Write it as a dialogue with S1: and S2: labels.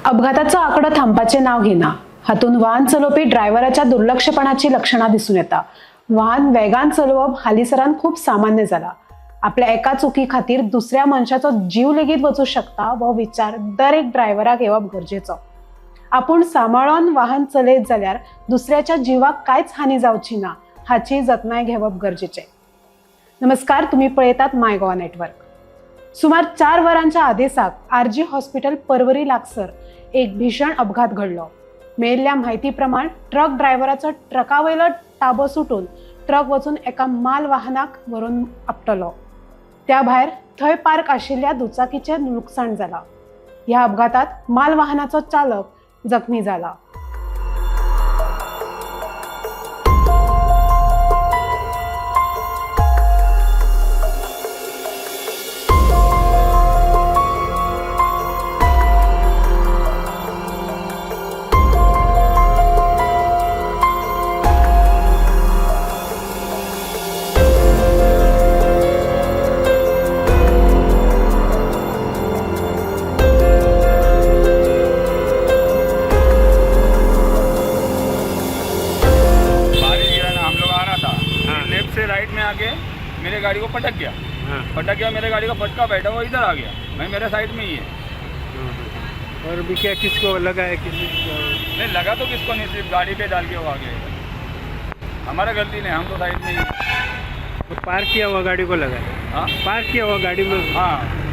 S1: अपघाताचो आंकडो थांबपाचें नांव घेना. हातूंत वाहन चलोवपी ड्रायव्हराच्या दुर्लक्षपणाची लक्षणां दिसून येता. वाहन वेगान चलोवप हालींसरान खूब सामान्य जाला. आपल्या एका चुकी खातीर दुसऱ्या मनशाचो जीव लेगीत वचूं शकता हो विचार दर एक ड्रायव्हराक येवप गरजेचो. आपूण सांबाळून वाहन चलयत जाल्यार दुसऱ्याच्या जिवाक कांयच हानी जावची ना हाची जतनाय घेवप गरजेचें. नमस्कार, तुम्ही पळयतात माय गोवा नेटवर्क. सुमार 4 वरांच्या आदेसाक आरजी हॉस्पिटल परवरी लागसर एक भीषण अपघात घडलो. मेळिल्ल्या म्हायती प्रमाण ट्रक ड्रायव्हराचो ट्रका वयलो ताबो सुटून ट्रक वचून एका माल वाहनाक व्हरून आपटलो. त्या भायर थंय पार्क आशिल्ल्या दुचाकीचें लुकसाण जाला. ह्या अपघातात माल वाहनाचो चालक जखमी जाला.
S2: बारिश गिरा ना, हम लोग आ रहा था।
S3: हाँ।
S2: लेफ्ट से राइट में आके मेरे गाड़ी को पटक गया।
S3: हाँ।
S2: पटक गया, मेरे गाड़ी का फटका बैठा, वो इधर आ गया। मैं मेरे साइड में ही है।
S3: हाँ। और भी क्या किसको लगा है किसी को?
S2: नहीं लगा तो किसको नहीं, सिर्फ गाड़ी पे डाल के वो आ गया इधर। हमारा गलती नहीं, हम तो साइड में ही हैं।
S3: तो पार्क किया हुआ गाड़ी को लगा है?
S2: हाँ।
S3: पार्क किया हुआ गाड़ी में?
S2: हाँ।